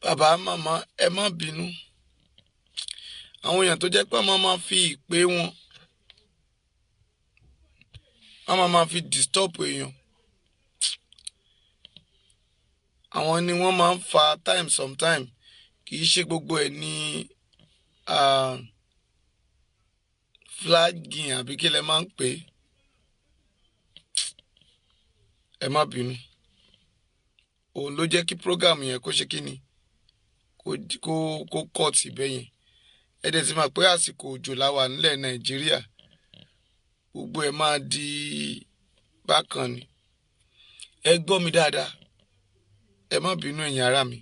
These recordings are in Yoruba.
Bàbá, màmá, ẹ má bínú. Àwọn èèyàn tó jẹ́ pé wọ́n máa fi ìpè wọn, wọ́n máa fi disturb èèyàn, àwọn ni wọ́n máa ń fa time sometime. Kì í ṣe gbogbo ẹ̀ ní flagging àbí kí lẹ máa ń pè é. Ẹ má bínú. Òun ló jẹ́ kí program yẹn kó ṣe kí ni, kó cut ibẹ̀ yẹn. Ẹ dẹ̀ ti mọ̀ pé àsìkò òjò la wà nílẹ̀ Nàìjíríà, gbogbo ẹ̀ máa di bákan ni. Ẹ gbọ́ mi dáadáa, ẹ má bínú, ẹ̀yin ará mi.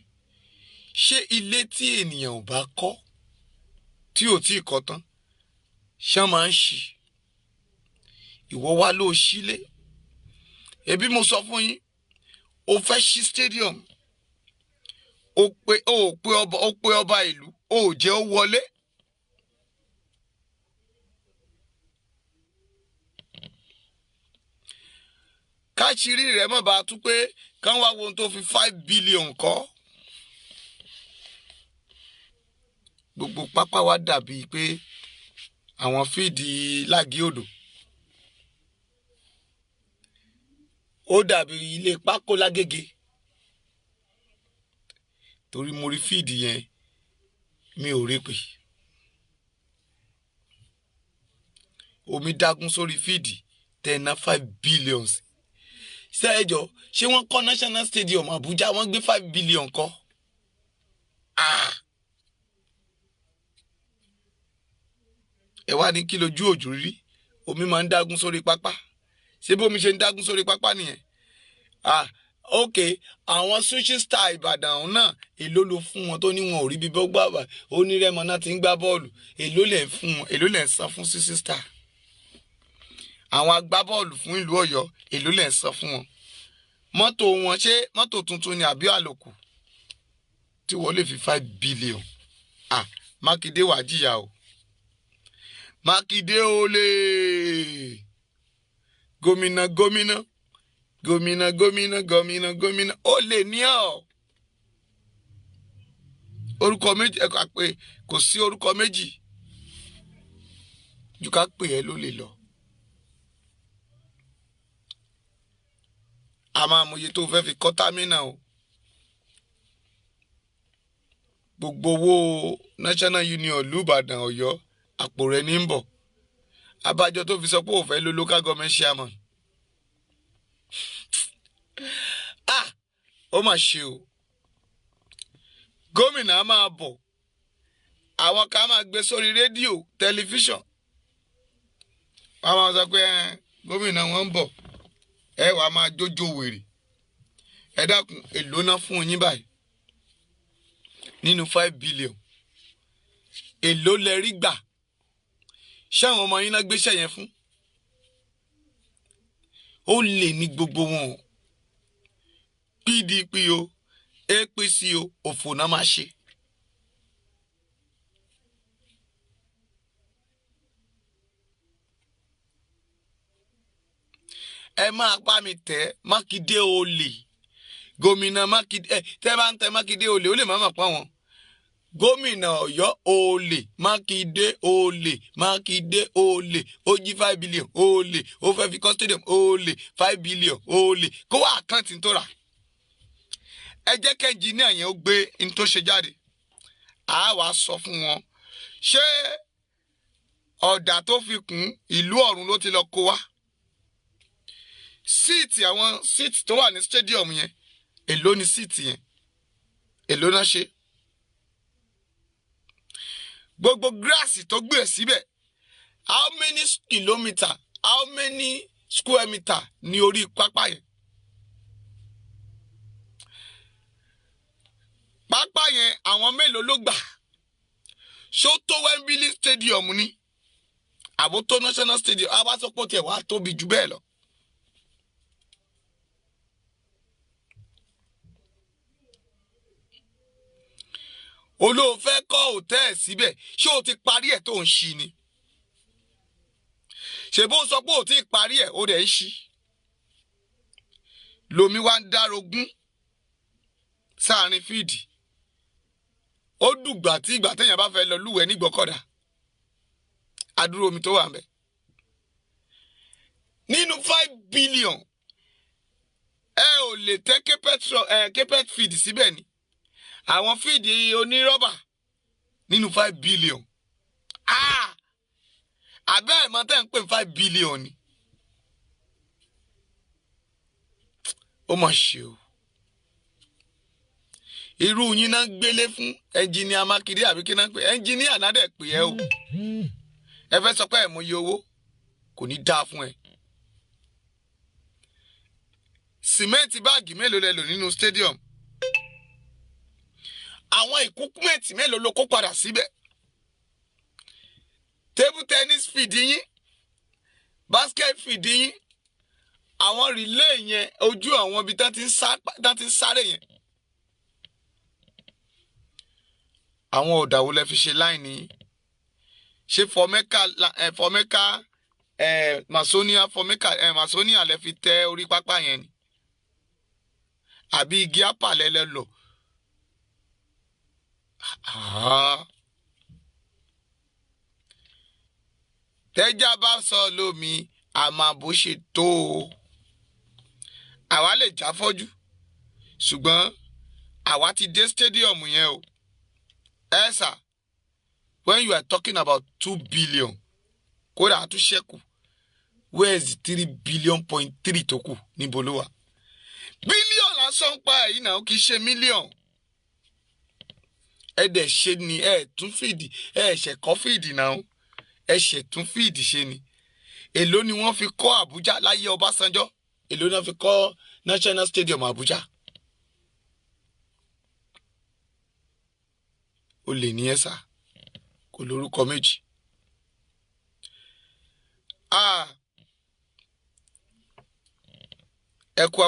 Ṣé ilé tí ènìyàn ò bá kọ́, tí ò tí ì kọ́ tán, ṣá máa ń ṣí? Ìwọ wá ló sílé. Ẹbí mo sọ fún yín, o fẹ́ ṣí stadium, o pe ọba, o pe ọba ìlú, o ò jẹ́ ó wọlé. Káṣírí rẹ̀ mọ̀ bá tún pé kán wá wo ohun tó fi 5 billion kọ́. Gbogbo pápá wa dàbí pé àwọn field lági odò. Ó dàbí ilé pákó lágége, torí mo rí field yẹn, mi ò rí pé omi dágún sórí field tẹ̀ ná 5 billions. Ṣẹ́ẹ̀jọ́, ṣé wọ́n kọ́ National Stadium Abuja, wọ́n gbé 5 billion kọ́? Ah! Ẹ wá ní kí lójú òjò rí, omi máa ń dágún sórí pápá. Ṣé bómi ṣe ń dágún sórí pápá nìyẹn? Ah, ok. Àwọn Shooting Star Ìbàdàn ọ̀hún náà, èló ló fún wọn tó ní wọn ò rí bí bọ́ gbà wá onírẹ́mọ náà ti ń gbá bọ́ọ̀lù? Èló lẹ̀ ń fún wọn? Èló lẹ̀ ń san fún Shooting Star? Àwọn agbábọ́ọ̀lù fún ìlú Ọ̀yọ́, èló lẹ̀ ń san fún wọn? Mọ́tò wọn, ṣé mọ́tò tuntun ni àbí àlòkù tí wọ́n lè fi 5 billion? Ah, Mákindé, wàá jìyà o. Mákindé olè, gómìnà, gómìnà, gómìnà, gómìnà, gómìnà, gómìnà, olè ní ọ. Orúkọ méjì ẹ kà pé kò sí orúkọ méjì ju ká pè ẹ́ lólè lọ. A máa mọ iye tó fẹ́ fi kọ́ terminal o. Gbogbo owó National Union ìlú Ìbàdàn, Ọ̀yọ́, àpò rẹ̀ ní ń bọ̀. Abájọ tó fi sọ pé òun fẹ́ lo local government chairman. Ah, ó mà ṣe o. Gómìnà á máa bọ̀, àwọn kan máa gbé sórí rédíò, tẹlifíṣàn, wọ́n máa sọ pé gómìnà wọn ń bọ̀, ẹ wàá máa jójó wèrè. Ẹ dákun, èló ná fún yín báyìí nínú 5 billion? Èló lẹ rí gbà? Ṣé àwọn ọmọ yín náà gbéṣẹ́ yẹn fún? Ó lè ní gbogbo wọn o. PDP o, APC o, òfò náà máa ṣe. Ẹ máa bá mi tẹ Mákindé olè, gómìnà Mákindé. Ẹ tẹ́ bá ń tẹ Mákindé olè, ó lè má mà pa wọn. Gómìnà Ọ̀yọ́ olè, Mákindé olè, Mákindé olè, ó jí 5 billion olè, ó fẹ́ fi kọ́ stadium olè, 5 billion olè, kó wá account tó rà. Ẹ jẹ́ kí engineer yẹn ó gbé n tó ṣe jáde, a wàá sọ fún wọn. Ṣé ọ̀dà tó fi kún ìlú ọ̀run ló ti lọ kó wá? Seat, àwọn seat tó wà ní stadium yẹn, èló ni seat yẹn? Èló náà ṣe? Gbogbo grass tó gbé síbẹ̀, how many kilometre, how many square meter ní orí pápá yẹn? Pápá yẹn, àwọn mélòó ló gbà? Ṣó tó Wembley Stadium ni, àbó tó National Stadium? Àwa sọ pé ó tiẹ̀ wá tóbi jù bẹ́ẹ̀ lọ. Olóòfẹ́ kọ́ hòtẹ́ẹ̀ síbẹ̀, ṣé o ti parí ẹ̀ tó ń ṣí ni? Ṣèbó sọ pé o ti parí ẹ̀, o dẹ̀ ń ṣí. Lomi wá ń dárogún sáàrin field. Ó dùgbà tí ìgbà téèyàn bá fẹ́ lọ lúwẹ̀ẹ́ nígbọ́kọ̀dá, adúrú omi tó wà ń bẹ̀ nínú 5 billion. Ẹ ò lè tẹ́ carpet field síbẹ̀ ni, àwọn field onírọ́bà nínú 5 billion. Ah, àbẹ́ ẹ̀ mọ̀ tẹ́ ń pè 5 billion ni. Ó mà ṣe o. Irú yín náà gbélé fún ẹnjìníà Mákindé, àbí kí náà pè ẹnjìníà náà dẹ̀ pè ẹ́ o. Ẹ fẹ́ sọ pé ẹ̀ mọ iye owó, kò ní dáa fún ẹ. Sìmẹ́ǹtì báàgì mélòó lẹ lò nínú stadium? Àwọn equipment mélòó ló kó padà síbẹ̀? Table tennis field yín, basket field yín, àwọn relay yẹn, ojú àwọn ibi tán ti ń sáré yẹn, àwọn ọ̀dà wo lẹ fi ṣe line yín? Ṣé Formica, Masonia, Formica, Masonia lẹ fi tẹ orí pápá yẹn ni, àbí igi apàlẹ́ lẹ lò? Ah. Tẹ́já bá sọ lómi àmọ́ bó ṣe tó o. Àwa lè já fọ́jú, ṣùgbọ́n àwa ti dé stadium yẹn o. Ẹ sà, when you are talking about 2 billion, kódà àtúnṣẹ́kù, where is the 3.3 billion tó kù? Níbo ló wà? Bílíọ̀nù lásán ń pa èyí náà, kì í ṣe mílíọ̀nù. Ẹ dẹ̀ ṣe ni ẹ tún field, ẹ ṣẹ̀ kọ́ field náà, ẹ ṣẹ̀ tún field ṣe ni. Èló ni wọ́n fi kọ́ Àbújá láyé Ọbásanjọ́? Èló ni wọ́n fi kọ́ National Stadium Àbújá? Ó lè ní ẹ́sà kò lórúkọ méjì. Ah, ẹ kú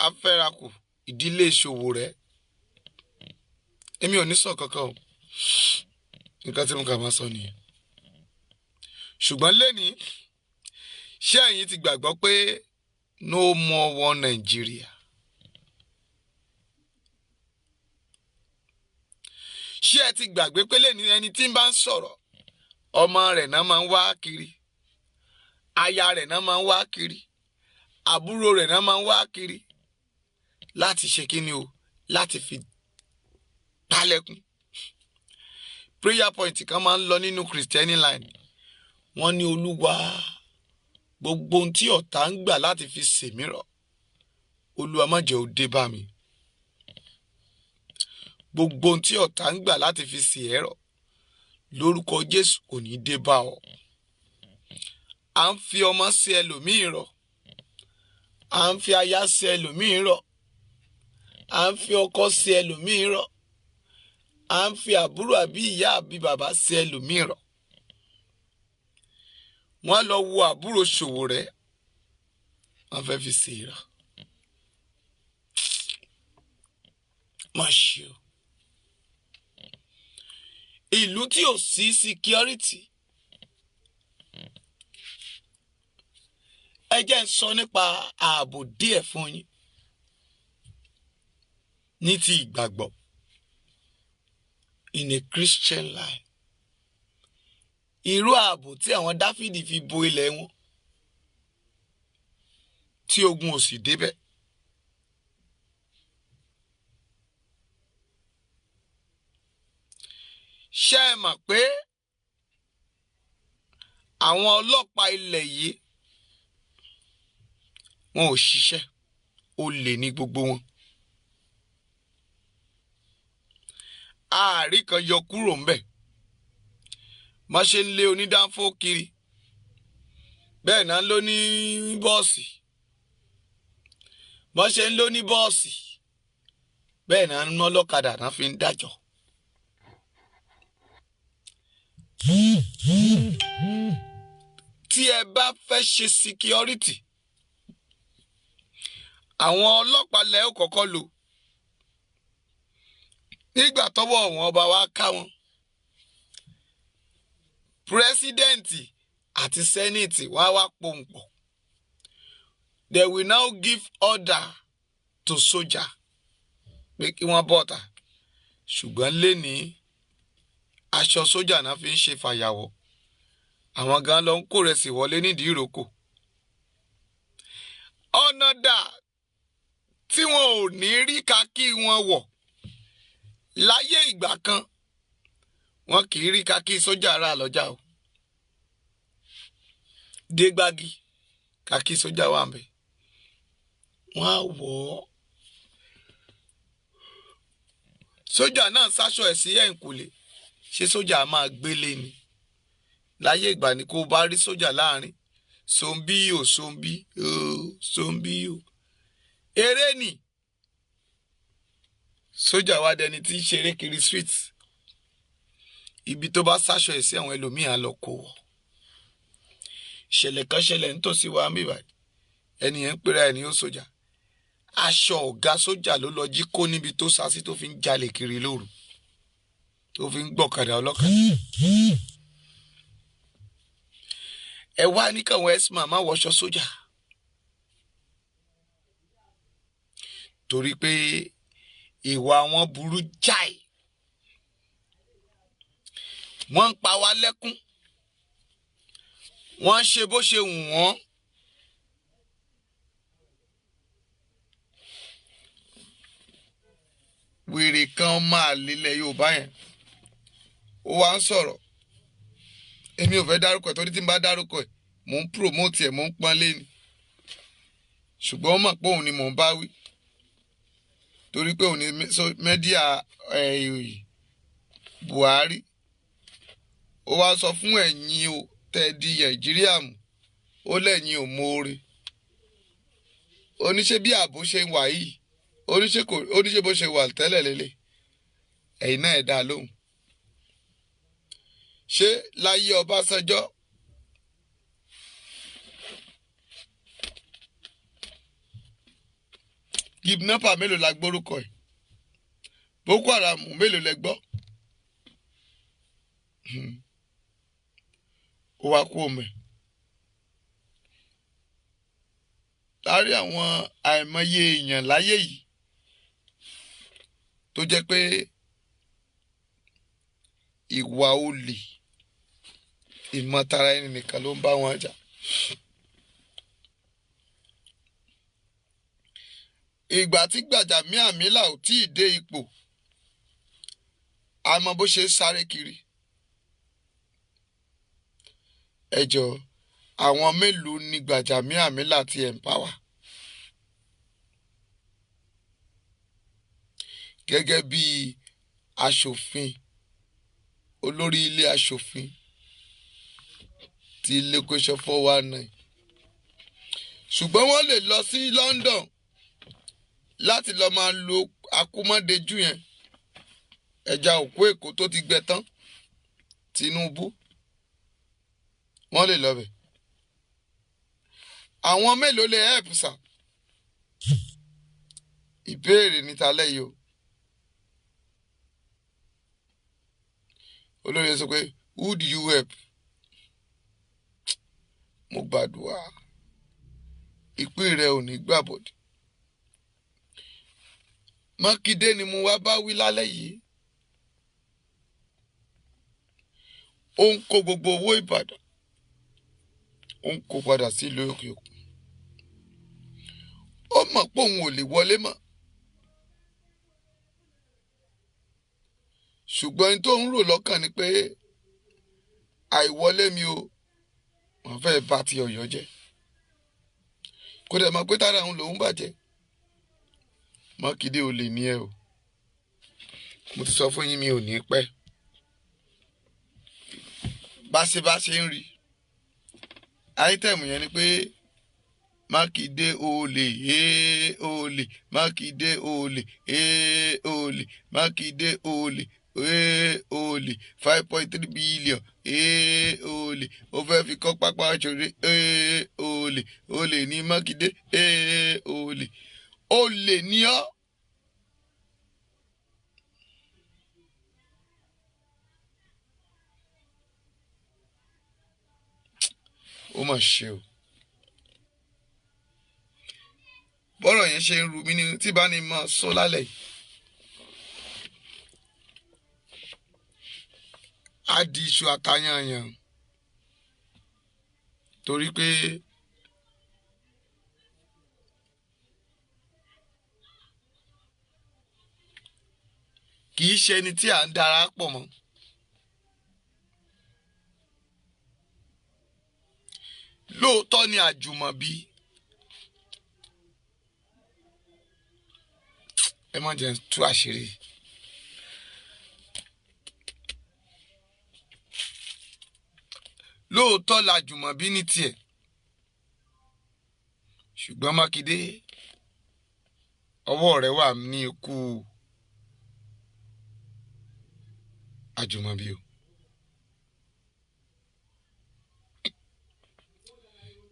afẹ́rakù ìdílé ìṣòwò rẹ. Èmi ò ní sọ kankan o, nǹkan tí mo kà máa sọ nìyẹn. Ṣùgbọ́n lẹ́ni, ṣé ẹ̀yin ti gbàgbọ́ pé no more one Nigeria? Ṣé ẹ ti gbàgbé pé lẹ́ni, ẹni tí ń bá ń sọ̀rọ̀, ọmọ rẹ̀ náà máa ń wá kiri, aya rẹ̀ náà máa ń wá kiri, àbúrò rẹ̀ náà máa ń wá kiri láti ṣe kíni o, láti fi pálẹ̀kùn? Prayer point kan máa ń lọ nínú Christian line. Wọ́n ní, "Olúwa, gbogbo ohun tí ọ̀tá ń gbà láti fi sèmí rọ̀, Olúwa, má jẹ́ ó dé bá mi." Gbogbo ohun tí ọ̀tá ń gbà láti fi sè ẹ́ rọ̀, lórúkọ Jésù, kò ní dé bá ọ. À ń fi ọmọ sí ẹlòmíì rọ̀, à ń fi aya sí ẹlòmíì rọ̀, à ń fi ọkọ sí ẹlòmíì rọ̀, à ń fi àbúrò àbí ìyá àbí bàbá sí ẹlòmíì rọ̀. Wọ́n lọ wo àbúrò ṣòwò rẹ̀, wọ́n fẹ́ fi ṣe ìrọ̀. Má ṣe o. Ìlú tí ò sí security. Ẹ jẹ́ ń sọ nípa ààbò díẹ̀ fún yín ní ti ìgbàgbọ́, in a Christian life, irú ààbò tí àwọn Dáfídì fi bo ilẹ̀ wọn tí ogun ò sì débẹ̀. Ṣé ẹ mọ̀ pé àwọn ọlọ́pàá ilẹ̀ yìí, wọn ò ṣiṣẹ́, olè ní gbogbo wọn? Ààrí kan yọ kúrò ńbẹ̀. Má ṣe ń lé onídàáfó kiri, bẹ́ẹ̀ náà ló ní bọ́ọ̀sì. Má ṣe ń lé ní bọ́ọ̀sì, bẹ́ẹ̀ náà ń ná lọ́kadà náà fi ń dájọ́. Tí ẹ bá fẹ́ ṣe security, àwọn ọlọ́pàá lẹ́ ò kọ́kọ́ lò. Nígbà tọ́wọ́ wọn ọba wa ká wọn, president àti senate wá wá pòǹpọ̀. They will now give order to soldier pé kí wọ́n bọ̀tà. Ṣùgbọ́n lẹ́ni, Aṣọ sójà náà fi ń ṣe fàyàwọ́. Àwọn gan lọ ń kó rẹsì wọlé nídìí ìrókò. Ọ̀nà dà tí wọn ò ní rí kakí wọn wọ̀? Láyé ìgbà kan, wọn kì í rí kakí sójà rà lọ́jà o. Dégbági, kakí sójà wà ń bẹ̀, wọ́n á wọ̀ ọ́. Sójà náà sáṣọ ẹ̀ sí ẹ̀ǹkùlé. Ṣé sójà máa gbélé ni? Láyé ìgbà ni kó bá rí sójà láàrin sombi o, sombi o, sombi o, eré ni. Sójà wa dẹni tí ń ṣeré kiri street. Ibi tó bá sáṣọ ẹ̀ sí, àwọn ẹlòmíì á lọ kó wọ̀. Ìṣẹ̀lẹ̀ kan ṣẹlẹ̀ nítòsí wa ń bíbá. Ẹni yẹn ń pera ẹ̀ ní ó sójà. Aṣọ ọ̀gá sójà ló lọ jí kó níbi tó sá sí, tó fi ń jalè kiri lóru, tó fi ń gbọ̀kadà ọlọ́kadà. Ẹ wá ní káwọn herdsmen má wọṣọ sójà torí pé ìwà wọn burú jáì. Wọ́n ń pa wá lẹ́kún, wọ́n ń ṣe bó ṣe wù wọ́n. Wèrè kan máa lélẹ̀ Yorùbá yẹn, ó wá ń sọ̀rọ̀. Èmi ò fẹ́ dárúkọ ẹ̀, torí tí n bá dárúkọ ẹ̀, mò ń promote ẹ̀, mò ń pọ́n lé ni. Ṣùgbọ́n ó mọ̀ pé òun ni mò ń bá wí, torí pé òun ni media Buhari. Ó wá sọ fún ẹ̀yin o tẹ́ di Nàìjíríà mú, ó lẹ́yìn ò mọ̀ọ́re. Oníṣẹ́ bí ààbò ṣe wà yìí, oníṣẹ́ kò oníṣẹ́ bó ṣe wà tẹ́lẹ̀ lélẹ̀. Ẹ̀yin náà ẹ̀ dá lóhùn. Ṣé láyé Ọbásanjọ́, kidnapper mélòó la gbórúkọ ẹ̀? Boko Haram mélòó lẹ gbọ́? Ó wá kú òmẹ láàrin àwọn àìmọye èèyàn láyé yìí tó jẹ́ pé ìwà olè, ìmọ̀tara ẹni nìkan ló ń bá wọn jà. Ìgbà tí Gbàjàmíàmílà ò tí ì dé ipò, àmọ́ bó ṣe ń sáré kiri. Ẹ jọ̀ọ́, àwọn mélòó ni Gbàjàmíàmílà ti empower gẹ́gẹ́ bí aṣòfin, olórí ilé aṣòfin ti location 419? Ṣùgbọ́n wọ́n lè lọ sí London láti lọ máa lo akúmọ́dejú yẹn, ẹja òkú Èkó tó ti gbẹ tán, Tinubu, wọ́n lè lọ bẹ̀. Àwọn mélòó lè help sà? Ìbéèrè níta lẹ́yìn o. Olórí sọ pé, "Who do you help?" Mo gbàdúrà, ìpín rẹ ò ní gbàbọ̀dì. Mákindé ni mo wá bá wí lálẹ́ yìí. Ó ń kó gbogbo owó Ìbàdàn, ó ń kó padà sílùú òkè òkun. Ó mọ̀ pé òun ò lè wọlé mọ́, ṣùgbọ́n ẹni tó ń rò lọ́kàn ni pé àìwọlé mi o, wọ́n fẹ́ bà ti Ọ̀yọ́ jẹ́. Kó dẹ̀ mọ̀ pé tára òun lòún bàjẹ́. Mákindé, ò lè ní ẹ o. Mo ti sọ fún yín, mi ò ní pẹ́. Báṣebáṣe ń rí item yẹn ni pé Mákindé olè, ee olè, Mákindé olè, ee olè, Mákindé olè, ee olè, 5.3 billion, ee olè, ó fẹ́ fi kọ́ pápá ṣeré, ee olè, olè ní Mákindé, ee olè, olè ní ọ́. Ó mà ṣe o. Bọ́rọ̀ yẹn ṣe ń ru mí ní tí bá ní máa sọ lálẹ́ yìí. Á di iṣu atayanyan torí pé kì í ṣe ẹni tí à ń darapọ̀ mọ́. Lóòótọ́ ni Àjùmọ̀bí, ẹ má jẹ́ tú àṣírí. Lóòótọ́ làjùmọ̀bí ní tiẹ̀, ṣùgbọ́n Mákindé, ọwọ́ rẹ̀ wà ní ikú Àjùmọ̀bí o.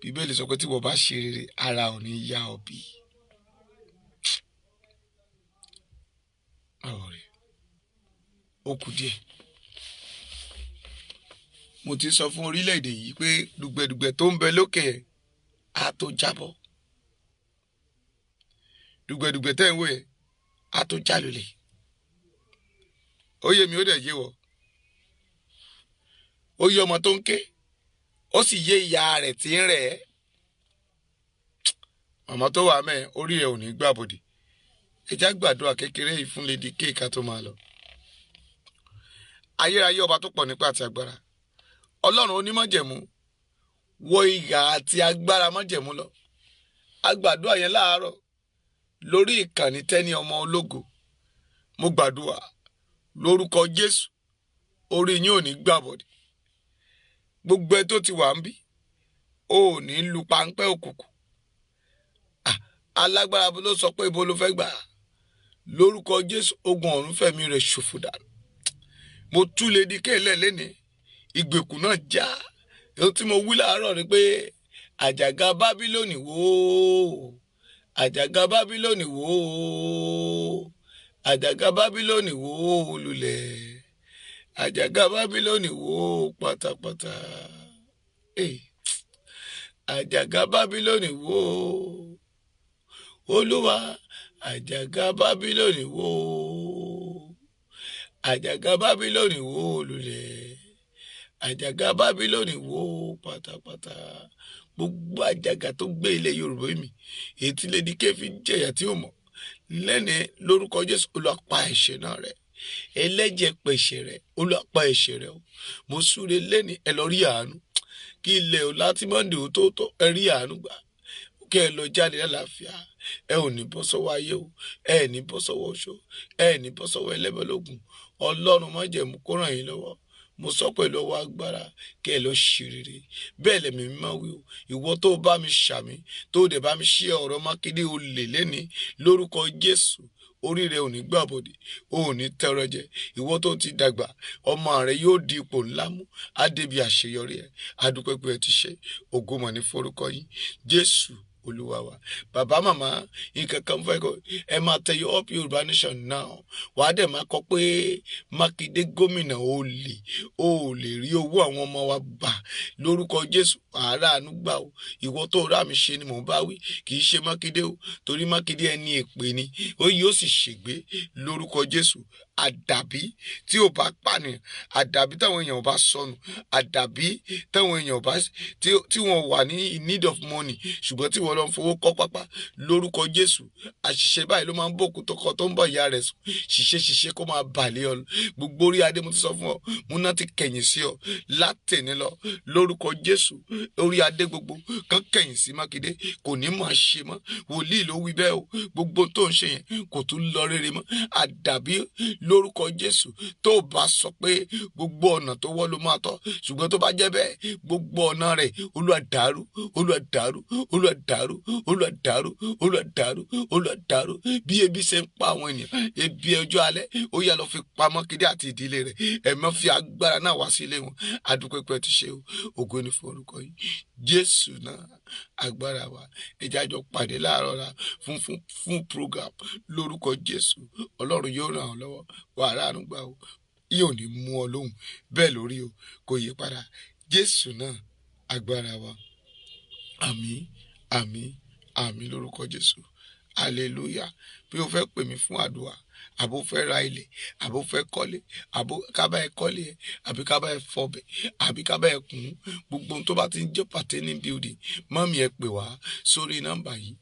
Bíbélì sọ pé tí wọ́n bá ṣe rere, ara ò ní yá ọ bí. Báwo rí? Ó kù díẹ̀. Mo ti sọ fún orílẹ̀-èdè yìí pé dùgbẹ̀dùgbẹ̀ tó ń bẹ lókè ẹ̀ á tó jábọ́. Dùgbẹ̀dùgbẹ̀ tẹ́ ń wò ẹ̀ á tó jálulẹ̀. Ó yé mi, ó dẹ̀ yé wọ. Ó yé ọmọ tó ń ké, ó sì yé ìyá rẹ̀ tí ń rẹ̀ ẹ́. Màmá tó wà mẹ́ẹ̀, orí ẹ̀ ò ní gbàbọ̀dè. Ẹ já gbàdúrà kékeré yìí fún Lady K ká tó máa lọ. Ayérayé, ọba tó pọ̀ nípa àti agbára, Ọlọ́run onímọ̀jẹ̀mú, wọ ìhà àti agbára mọ̀jẹ̀mú lọ. A gbàdúrà yẹn láàárọ̀ lórí ìkànnì Tẹ́ni Ọmọ Ológo. Mo gbàdúrà lórúkọ Jésù, orí yín ò ní gbàbọ̀dè. Gbogbo ẹ tó ti wà ń bí, ò ní lu páńpẹ́ òkùnkùn. Alágbára ló sọ pé ibo ló fẹ́ gbà. Lórúkọ Jésù, ogun ọ̀run fẹ̀mí rẹ̀ ṣòfò dànù. Mo tú Lady K lẹ̀ lénìí, ìgbèkùn náà já. Ohun tí mo wí láàárọ̀ ni pé àjàgà Bábílónì wó, àjàgà Bábílónì wó, àjàgà Bábílónì wó lulẹ̀, àjàgà Bábílónì wó pátápátá. Àjàgà Bábílónì wó, Olúwa, àjàgà Bábílónì wó, àjàgà Bábílónì wó lulẹ̀, àjàgà Bábílónì wó pátápátá. Gbogbo àjàgà tó gbé ilẹ̀ Yorùbá mi, èyí tí Lady K fi jẹ̀yà tí ó mọ̀ lẹ́ni, lórúkọ Jésù, Olúwa pa ẹ̀ṣẹ̀ náà rẹ́. Ẹlẹ́jẹ̀ pẹ̀ṣẹ̀ rẹ̀, Olúwa pa ẹ̀ṣẹ̀ rẹ̀ o. Mo súre lẹ́ni, ẹ lọ rí àánú. Kí ilẹ̀ ò láti Monday ó tó tó, ẹ rí àánú gbà, kí ẹ lọ jáde lálàáfíà. Ẹ ò ní bọ́ sọ́wọ́ ayé o, ẹ ní bọ́ sọ́wọ́ oṣó, ẹ ní bọ́ sọ́wọ́ ẹlẹ́bọ̀lógún. Ọlọ́run májẹ̀mú kó ràn yín lọ́wọ́. Mo sọ pẹ̀lú ọwọ́ agbára, kí ẹ lọ ṣe rere. Bẹ́ẹ̀ lẹ̀mí mímọ́ wí o. Ìwọ tó bá mi ṣàmì, tó dẹ̀ bá mi ṣe ọ̀rọ̀ Mákindé olè lẹ́ni, lórúkọ Jésù, orí rẹ ò ní gbàbọdè, o ò ní tẹrọ jẹ. Ìwọ tó ti dàgbà, ọmọ rẹ yóò di ipò ńlá mú, á débi àṣeyọrí ẹ. Adúpẹ́ pé ẹ ti ṣe. Ògo mọ̀ ní forúkọ yín, Jésù Olúwa wa. Bàbá, màmá, nǹkan kan fẹ́ kọ, ẹ máa tẹ up Yorùbá Nation now. Wàá dẹ̀ máa kọ pé Mákindé gómìnà olè, ó lè rí owó àwọn ọmọ wa gbà. Lórúkọ Jésù, àárá àánú gbà o. Ìwọ tó rà mí ṣe ni mò ń bá wí, kì í ṣe Mákindé o, torí Mákindé ẹni èpè ni, ó yóò sì ṣègbé lórúkọ Jésù. Àdàbí tí ò bá pànìyàn, àdàbí táwọn èèyàn ò bá sọnù, àdàbí táwọn èèyàn ò bá tí wọ́n wà ní in need of money, ṣùgbọ́n tí wọ́n lọ ń fowó kọ́ pápá. Lórúkọ Jésù, àṣìṣe báyìí ló máa ń bòkú tọkọ tó ń bọ̀ ìyá rẹ̀ sùn. Ṣìṣe ṣìṣe kó máa bàlẹ́ ọ. Gbogbo orí adé, mo ti sọ fún ọ, múná ti kẹ̀yìn sí ọ látẹ̀ní lọ. Lórúkọ Jésù, orí adé gbogbo kan kẹ̀yìn sí Mákindé, kò ní máa ṣe mọ́. Wòlíì ló wí bẹ́ẹ̀ o. Gbogbo tó ń ṣe yẹn kò tún lọ rere mọ́. Àdàbí lórúkọ Jésù tó bá sọ pé gbogbo ọ̀nà tó wọ́ ló máa tọ́. Ṣùgbọ́n tó bá jẹ́ bẹ́ẹ̀, gbogbo ọ̀nà rẹ̀, Olúwa dàrú, Olúwa dàrú, Olúwa dàrú, Olúwa dàrú, Olúwa dàrú, Olúwa dàrú. Bí ebi ṣe ń pa àwọn ènìyàn, ebi ọjọ́ alẹ́, ó yá, lọ fi pa Mákindé àti ìdílé rẹ̀. Ẹ̀mọ́ fi agbára náà wá sí ilé wọn. Adúpẹ́pẹ́ ti ṣe o. Ògo ni fún orúkọ yìí, Jésù náà agbára wa. Ẹjẹ́ àjọ pàdé láàárọ̀ la fún program. Lórúkọ Jésù, Ọlọ́run yóò ràn ọ́ lọ́wọ́. Wàhálà àánú gbà o, yóò ní mú ọ lóhùn. Bẹ́ẹ̀ lórí o, kò yí padà. Jésù náà agbára wa. Àmín, àmín, àmín lórúkọ Jésù. Hallelujah. Bí o fẹ́ pè mí fún àdúrà Àbó fẹ́ ra ilẹ̀, àbó fẹ́ kọ́lé, àbó kábà ẹ kọ́lé ẹ, àbí kábà ẹ fọbẹ̀, àbí kábà ẹ kùn ún. Gbogbo ohun tó bá ti ń jẹ́ pertaining building, mummy, ẹ pè wá sórí nọ́mbà yìí: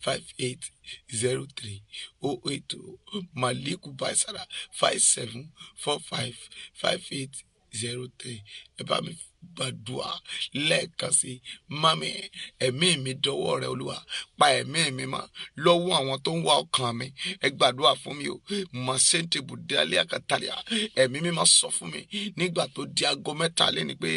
08057455803, 080 maliku baisara 57455803. Ẹ bá mi gbàdúrà lẹ́ẹ̀kan sí. Mummy, ẹ̀mí mi dọwọ́ rẹ. Olúwa, pa ẹ̀mí mi mọ́ lọ́wọ́ àwọn tó ń wá ọkàn mi. Ẹ gbàdúrà fún mi o. Mọ̀sẹ́ńtẹ̀bù dálé àkàtàlẹ̀. Ẹ̀mí mi máa sọ fún mi nígbà tó di aago 3 lẹ́ni pé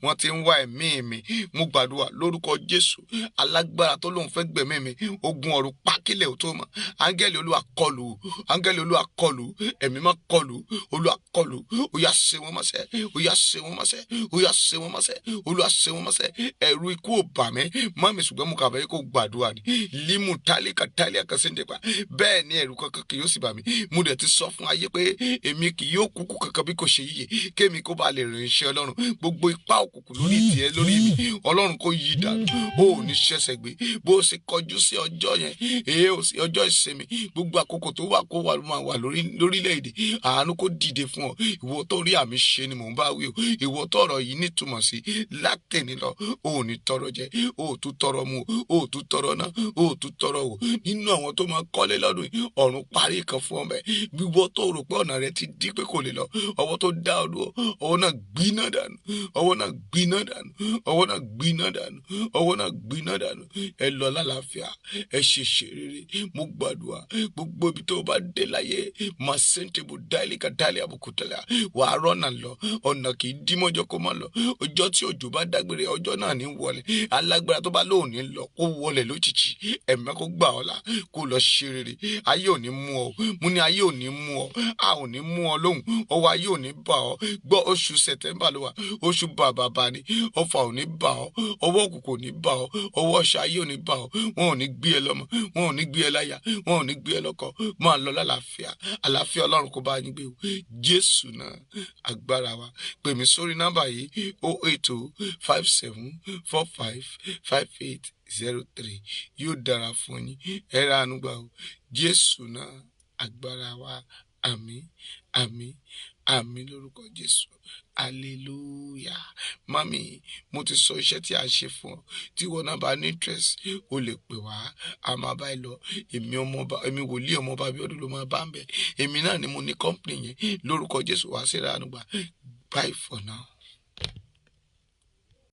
wọ́n ti ń wá ẹ̀mí mi. Mo gbàdúrà lórúkọ Jésù, alágbára tó lóun fẹ́ gbẹ̀mí mi, ogun ọ̀run pákílẹ̀ ò tó mọ̀. Áńgẹ́lì Olúwa kọlù, áńgẹ́lì Olúwa kọlù, ẹ̀mí máa kọlù, Olúwa kọlù. Ó yá, ṣe wọ́n mọ́ṣẹ́. Ó yá, ṣe wọ́n mọ́ṣẹ́. Ó yá, ṣe wọ́n mọ́ṣẹ́. Olúwa, ṣe wọ́n mọ́ṣẹ́. Ẹ̀rù ikú ò bà mí, mummy, ṣùgbọ́n mo kà fẹ́ kó gbàdúrà ni. Limu tálíkà tálíkà kẹsìndínpá. Bẹ́ẹ̀ ni ẹ̀rù kankan kì yóò sì bà mí. Mo dẹ̀ ti sọ fún ayé pé èmi kì yóò kúkú kankan bí kò ṣe yíyẹ, kémi kó ba lè rìn iṣẹ́ Ọlọ́run. Gbogbo ipá òkùnkùn lórí ìtìẹ́ lórí mi, Ọlọ́run kó yí dànù. Ó ò ní ṣẹ̀ṣẹ̀ gbé bó o ṣe kọjú sí ọjọ́ yẹn, èyí ò sí ọjọ́ ìsinmi. Gbogbo àkókò tó wà kó wà máa wà lórílẹ̀‐èdè, àánú kó dìde fún ọ. Ìwọ tó rí àmì ṣe ni mò ń bá wí o. Ìwọ tó ọ̀rọ̀ yìí nítumọ̀ sí, látẹ̀ni lọ, o ò ní tọrọ jẹ, o ò tún tọrọ mu, o ò tún tọrọ ná, o ò tún tọrọ wò. Nínú àwọn tó máa kọ́lé lọ́dún yìí, ọ̀run parí kan fún ọmọ ẹ̀. Wíwọ́ tó rò pé ọ̀nà rẹ ti dí pé kò lè lọ, ọwọ́ tó dá ọ dúró, ọwọ́ náà gbiná dànù, ọwọ́ náà gbiná dànù, ọwọ́ náà gbiná dànù, ọwọ́ náà gbiná dànù. Ẹ lọ lálàáfíà, ẹ ṣe ṣe rere. Mo gbàdúrà, gbogbo ibi tó o bá dé láyé, masẹ́ńtẹ̀bù dáìlíkà dáìlì àbùkù tẹ̀lé, wàá rọ́nà lọ. Ọ̀nà kì í dí mọ́jọ́ kó má lọ. Ọjọ́ tí òjò bá dágbére, ọjọ́ náà ní wọlé. Alágbára tó bá lóun ní lọ, kó wọlé lójijì. Ẹ̀mẹ́ kó gbà ọ́ là, kó lọ ṣe rere. Ayé ò ní mú ọ. Mo ní ayé ò ní mú ọ, a ò ní mú ọ lóhùn. Ọwọ́ ayé ò ní bà ọ́. Gbọ́, oṣù September ló wà, oṣù bàbàbà ni. Ọfà ò ní bà ọ́, ọwọ́ òkùnkùn ò ní bà ọ́, ọwọ́ ọ̀ṣà ayé ò ní bà ọ́. Wọn ò ní gbé ẹ lọ́mọ, wọn ò ní gbé ẹ láyà, wọn ò ní gbé ẹ lọ́kọ. Máa lọ lálàáfíà. Àlàáfíà Ọlọ́run kó bá yín gbé o. Jésù náà agbára wa. Pè mí sórí nọ́mbà yìí: 08057455803. Yóò dára fún yín. Ẹ ra àánú gbà o. Jésù náà agbára wa. Àmín, àmín, àmín lórúkọ Jésù. Hallelujah. Mummy, mo ti sọ iṣẹ́ tí a ṣe fún ọ. Tí ìwọ náà bá ní interest, o lè pè wá, a máa bá ẹ lọ. Èmi ọmọọba, èmi wòlíì ọmọọba Abíọ́dún ló máa bá ń bẹ. Èmi náà ni mo ní company yẹn. Lórúkọ Jésù, wá sí ìrànú gbà. Bye for now.